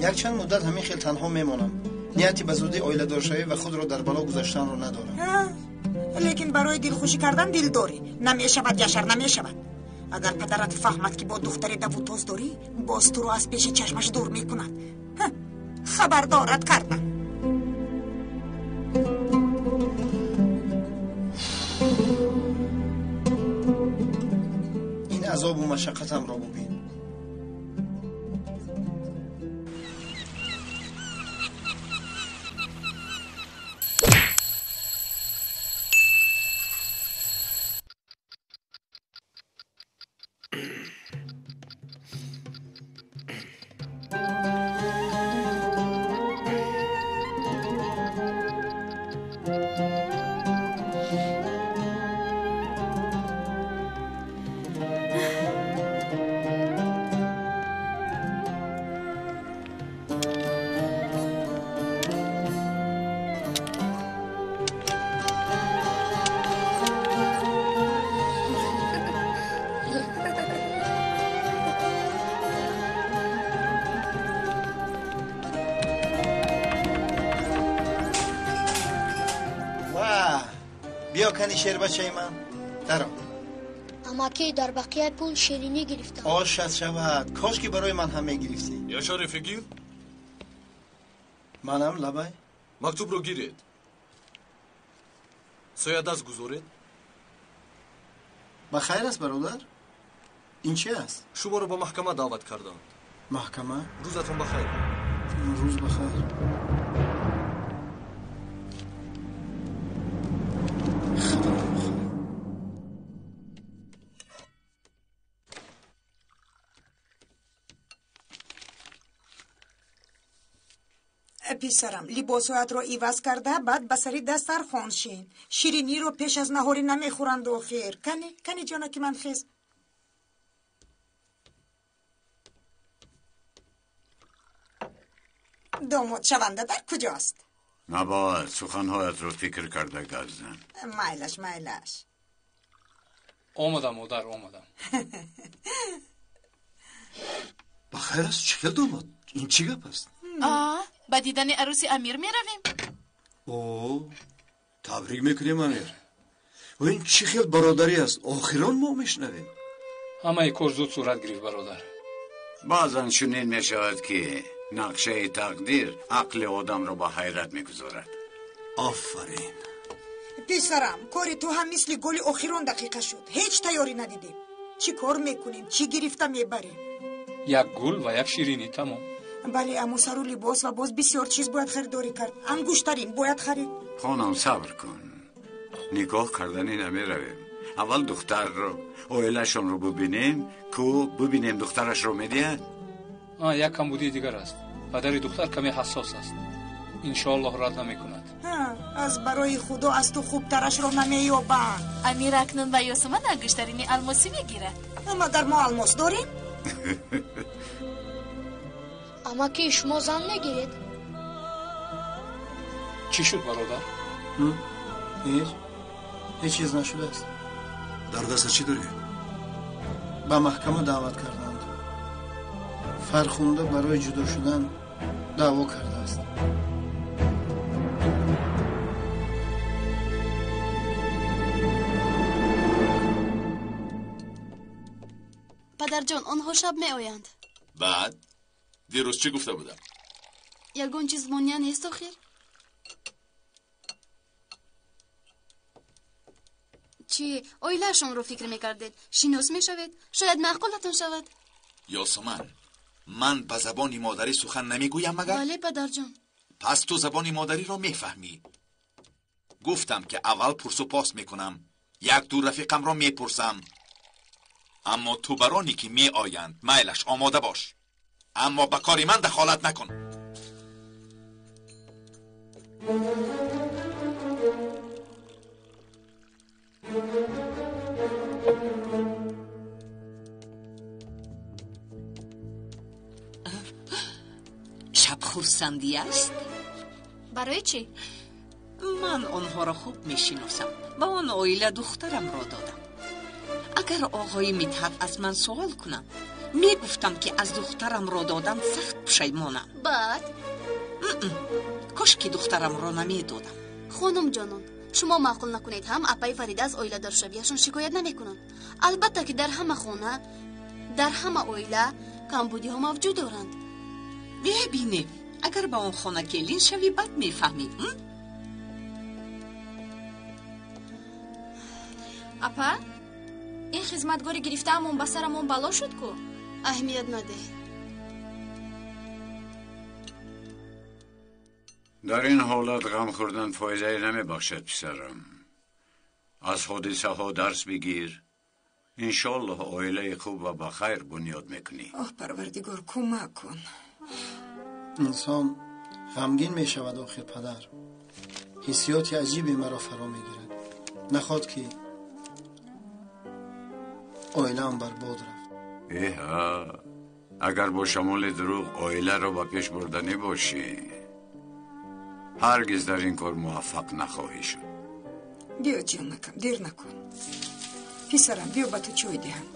Якчанд муддат ҳамин хел танҳо мемонам. Нияти ба зудӣ оиладоршавӣ ва худро дар бало гузоштанро надорам. Лекин барои дилхушӣ кардан дил дорӣ. Намешавад, Яшар, намешавад. Агар падарат фаҳмад, ки бо духтари давутоз дорӣ, боз туро аз пеши чашмаш дур мекунад. Хабардорат кардам. Ин азобу машаққатамро бубин. Биё кани шербачаи ман, даро. Амакӣ, дар бақияи пул ширинӣ гирифтам. Ошад шавад, кош ки барои ман ҳам мегирифтӣ. Яшари фикир? Манам, лабай. Мактубро гиред. Соя даст гузоред. Ба хайр аст, бародар? Ин чи аст? Шуморо ба маҳкама даъват карданд. Маҳкама? Рӯзатон ба хайр. Рӯз ба хайр. Писарам, либосҳоятро иваз карда, баъд ба сари дастархон шин. Шириниро пеш аз наҳорӣ намехӯранд охир. Кани, кани ҷонаки ман хез. Домод шаванда дар куҷост? Набояд суханҳоятро фикр карда гап зан. Майлаш, майлаш. Омадам, модар, омадам. Ба хайр аст, чӣ хел домод? Ин чӣ гап аст? Ба дидани арӯси Амир меравем. О, табрик мекунем, Амир. Ва ин чӣ хел бародарӣ аст? Охирон мо мешунавем. Ҳамаи кор зуд сурат гирифт, бародар. Баъзан чунин мешавад, ки нақшаи тақдир ақли одамро ба ҳайрат мегузорад. Офарин. Писарам, кори ту ҳам мисли голи охирон дақиқа шуд. Ҳеҷ тайёрӣ надидем. Чӣ кор мекунем? Чӣ гирифта мебарем? Як гул ва як ширинӣ, тамом. Бале, аммо сару либос ва боз бисёр чиз бояд харидорӣ кард. Ангуштарин бояд харид. Хонам, сабр кун. Нигоҳ карданӣ намеравем. Аввал духтарро, оилашонро бубинем, ку бубинем духтарашро медиҳад. Як камбудии дигар аст. Падари духтар каме ҳассос аст. Иншоаллоҳ рад намекунад. Аз барои Худо аз ту хубтарашро намеёбанд. Амир акнун ба Ёсуман ангуштарини алмосӣ мегирад. Магар мо алмос дорем? Амаки, шумо зан мегиред? Чӣ шуд, бародар? Ҳеҷ, ҳеҷ чиз нашудааст. Дар даста чӣ дорӣ? Ба маҳкама даъват карданд. Фархунда барои ҷудо шудан даъво кардааст. Падарҷон, онҳо шаб меоянд. Баъд? Дирӯз чӣ гуфта будам? Ягон чиз монеа нест охир? Чӣ, оилаашонро фикр мекардед? Шинос мешавед? Шояд маъқулатон шавад. Ёсуман, ман ба забони модарӣ сухан намегӯям магар? Бале, падарҷон. Пас ту забони модариро мефаҳмӣ. Гуфтам, ки аввал пурсу пос мекунам. Як ду рафиқамро мепурсам. Аммо ту бароне ки меоянд, майлаш, омода бош. Аммо ба кори ман дахолат накун. Шаб хурсандӣ аст? Барои чӣ? Ман онҳоро хуб мешиносам. Ба он оила духтарамро додам. Агар оғои Мидҳат аз ман суол кунам, мегуфтам, ки аз духтарамро додан сахт пушаймонам. Баъд? Кош ки духтарамро намедодам. Хонум ҷонон, шумо маъқул накунед ҳам апаи Фарида аз оиладоршавияшон шикоят намекунанд. Албатта, ки дар ҳама хона, дар ҳама оила камбудиҳо мавҷуд доранд. Мебинем, агар ба он хона келин шавӣ, баъд мефаҳмӣ. Апа, ин хизматгори гирифтаамон ба сарамон бало шуд ку? Аҳамият надеҳ. Дар ин ҳолат ғам хӯрдан фоидае намебахшад, писарам. Аз ҳодисаҳо дарс бигир. Иншоаллоҳ оилаи хуб ва ба хайр бунёд мекунӣ. Оҳ, Парвардигор, кӯмак кун. Инсон ғамгин мешавад охир, падар. Ҳиссиёти аҷибе маро фаро мегирад. Наход ки оилаам барбод рафт. Эҳа, агар бо шамоли дурӯғ оиларо ба пеш бурданӣ бошӣ, ҳаргиз дар ин кор муваффақ нахоҳӣ шуд. Биё, ҷонакам, дер накун. Писарам, биё ба ту чой диҳам.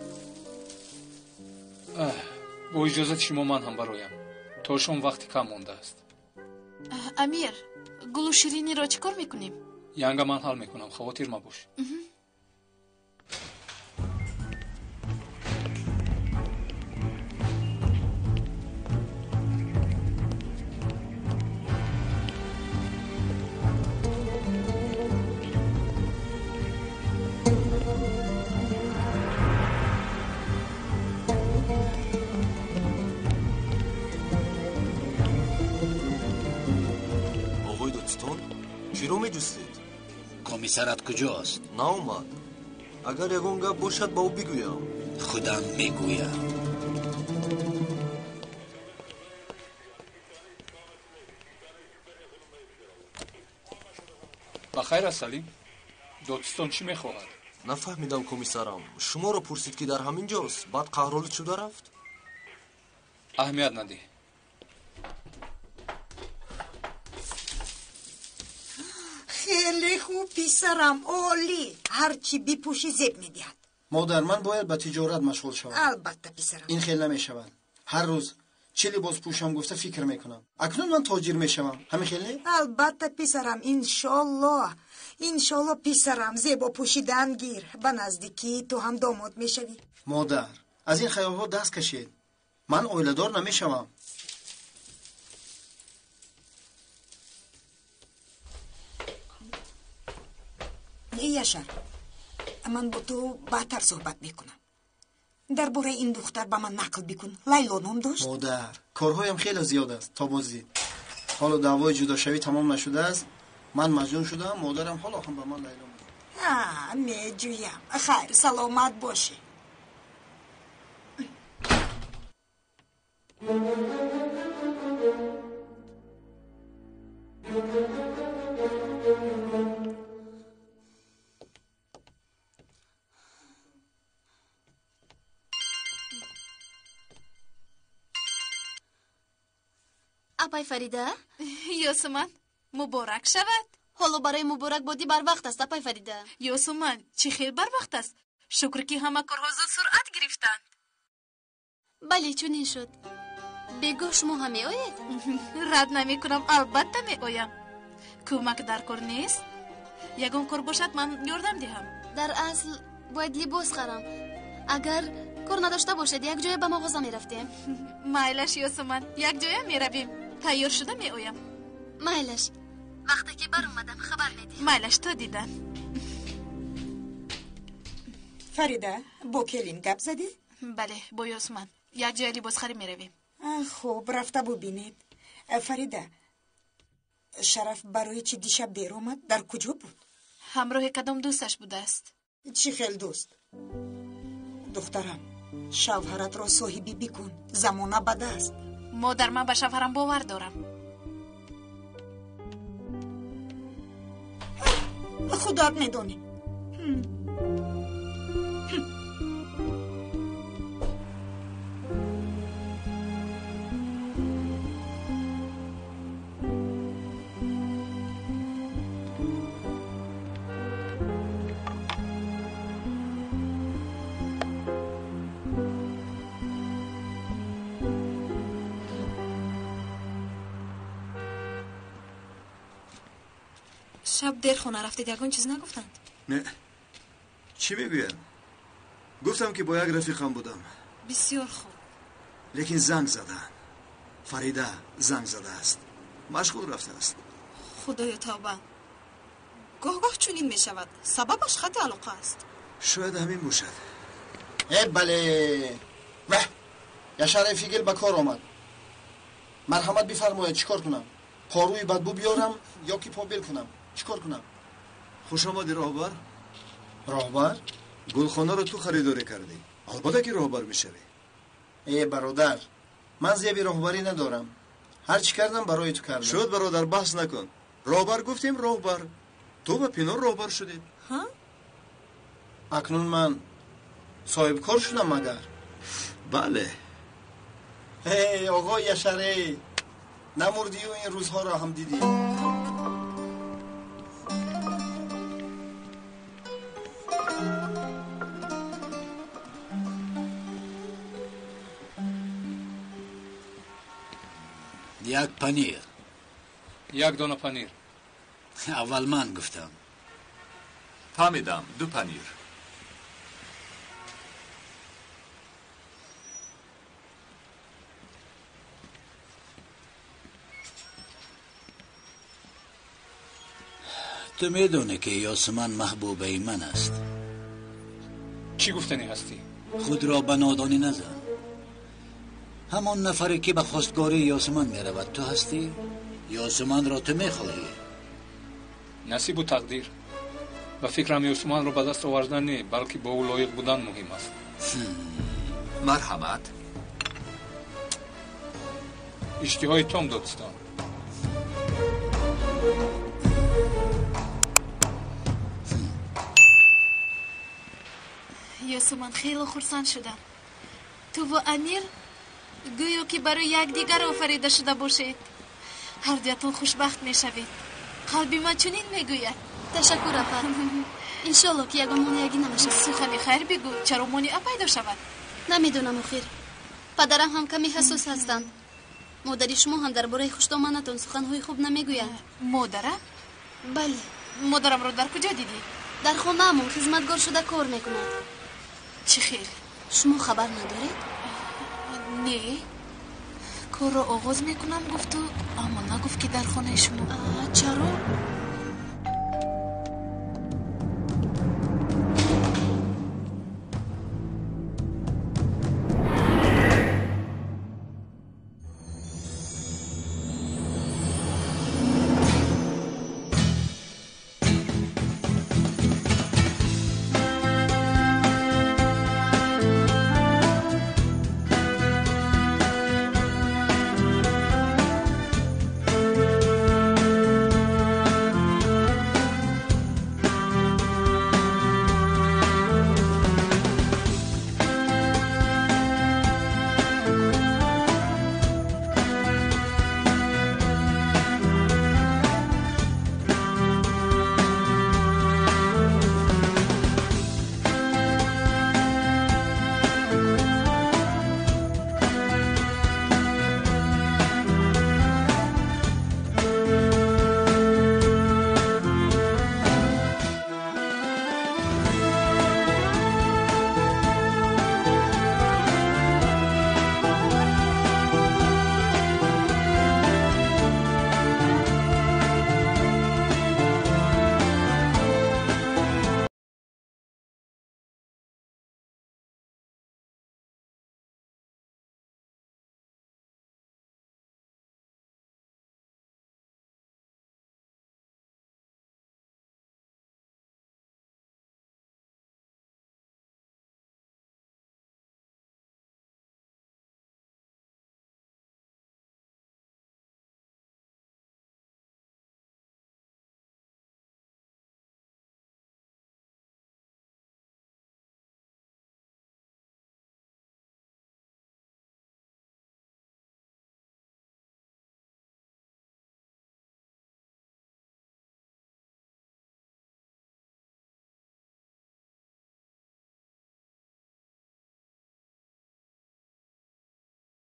Бо иҷозати шумо ман ҳам бароям. То шом вақти кам мондааст. Амир, гулу шириниро чӣ кор мекунем? Янга ман ҳал мекунам, хавотир мабош. Чиро меҷустед? Комиссарат куҷост? Наомад. Агар ягон гап бошад, ба ӯ бигӯям. Худам мегӯям. Хайр аст, Салим. Додстон чӣ мехоҳад? Нафаҳмидам, комиссарам. Шуморо пурсид, ки дар ҳамин ҷост, баъд қаҳролуд шуда рафт. Аҳамият надиҳ. Хеле хуб, писарам, олӣ. Ҳар чӣ бипӯшӣ зеб медиҳад. Модар, ман бояд ба тиҷорат машғул шавам. Албатта, писарам. Ин хел намешавад. Ҳар рӯз чӣ либос пӯшам гуфта фикр мекунам. Акнун ман тоҷир мешавам. Ҳамин хел не? Албатта, писарам, иншоллоҳ. Иншоллоҳ, писарам, зебо пӯшидан гир. Ба наздикӣ ту ҳам домод мешавӣ. Модар, аз ин хаёлҳо даст кашед. Ман оиладор намешавам. Яшар, ман бо ту баъдтар суҳбат мекунам. Дар бораи ин духтар ба ман нақл бикун. Лайло ном дошт? Модар, корҳоям хеле зиёд аст. То боздид. Ҳоло даъвои ҷудошавӣ тамом нашудааст. Ман маҷнун шудаам, модарам ҳоло ҳам ба ман Лайло мегӯяд. Меҷӯям. Хайр, саломат бошӣ. Апай Фарида? Ёсуман, муборак шавад. Ҳоло барои муборакбодӣ барвақт аст, апай Фарида. Ёсуман, чӣ хел барвақт аст? Шукр, ки ҳама корҳо зуд суръат гирифтанд. Бале, чунин шуд. Бегоҳ шумо ҳам меоед? Рад намекунам, албатта меоям. Кӯмак дар кор нест? Ягон кор бошад, ман ёрдам диҳам. Дар асл бояд либос харам. Агар кор надошта бошед, якҷоя ба мағоза мерафтем. Майлаш, Ёсуман, якҷоя меравем. Тайёр шуда меоям. Майлаш, вақте ки баромадам хабар медиҳам. Майлаш, то дидан. Фарида, бо келин гап задӣ? Бале, бо Ёсуман. Якҷоя либосхарӣ меравем. Хуб, рафта бубинед. Фарида, Шараф барои чӣ дишаб дер омад? Дар куҷо буд? Ҳамроҳи кадом дӯсташ будааст? Чӣ хел дӯст? Духтарам, шавҳаратро соҳибӣ бикун. Замона бад аст. Модар, ман ба шавҳарам бовар дорам. Худоат медонӣ. Шаб дер хона рафтед, ягон чиз нагуфтанд? Не. Чӣ мегӯям? Гуфтам, ки бо як рафиқам будам. Бисёр хуб. Лекин занг заданд. Фарида занг задааст. Машғул рафтааст. Худоё тавба. Гоҳ-гоҳ чунин мешавад. Сабабаш хати алоқа аст. Шояд ҳамин бошад. Э, бале. Ваҳ! Яшари фигил ба кор омад. Марҳамат бифармоед, чӣ кор кунам? Порӯи бадбӯ биёрам ё ки побел кунам? Чӣ кор кунам? Хуш омадӣ, роҳбар. Роҳбар? Гулхонаро ту харидорӣ кардӣ. Албатта ки роҳбар мешавӣ. Э, бародар, ман зеби роҳбарӣ надорам. Ҳар чӣ кардам, барои ту кардам. Шуд, бародар, баҳс накун. Роҳбар гуфтем, роҳбар. Ту ва Пинор роҳбар шудед. Акнун ман соҳибкор шудам магар? Бале. Эй, оғои Яшаре, намурдию ин рӯзҳоро ҳам дидӣ. Як панир. Як дона панир. Аввал ман гуфтам. Фаҳмидам, ду панир. Ту медонӣ, ки Ёсуман маҳбубаи ман аст. Чӣ гуфтанӣ ҳастӣ? Худро ба нодонӣ назан. Ҳамон нафаре, ки ба хостгории Ёсуман меравад, ту ҳастӣ? Ёсуманро ту мехоҳӣ? Насибу тақдир. Ба фикрам, Ёсуманро ба даст овардан не, балки бо ӯ лоиқ будан муҳим аст. Марҳамат. Иштиҳои том, додстон. Ёсуман, хеле хурсанд шудам. Ту ва Амир гӯё ки барои якдигар офарида шуда бошед. Ҳардуятон хушбахт мешавед. Қалби ман чунин мегӯяд. Ташаккур, апа. Иншолло ки ягон монеагӣ намешавад. Сухани хайр бигӯ, чаро монеа пайдо шавад? Намедонам, охир. Падарам ҳам каме ҳассос ҳастанд. Модари шумо ҳам дар бораи хушдоманатон суханҳои хуб намегӯянд. Модарам? Бале. Модарамро дар куҷо дидӣ? Дар хонаамон хизматгор шуда кор мекунад. Чӣ хел? Шумо хабар надоред? Не. Корро оғоз мекунам гуфту, аммо нагуфт, ки дар хонаи шумо. Чаро?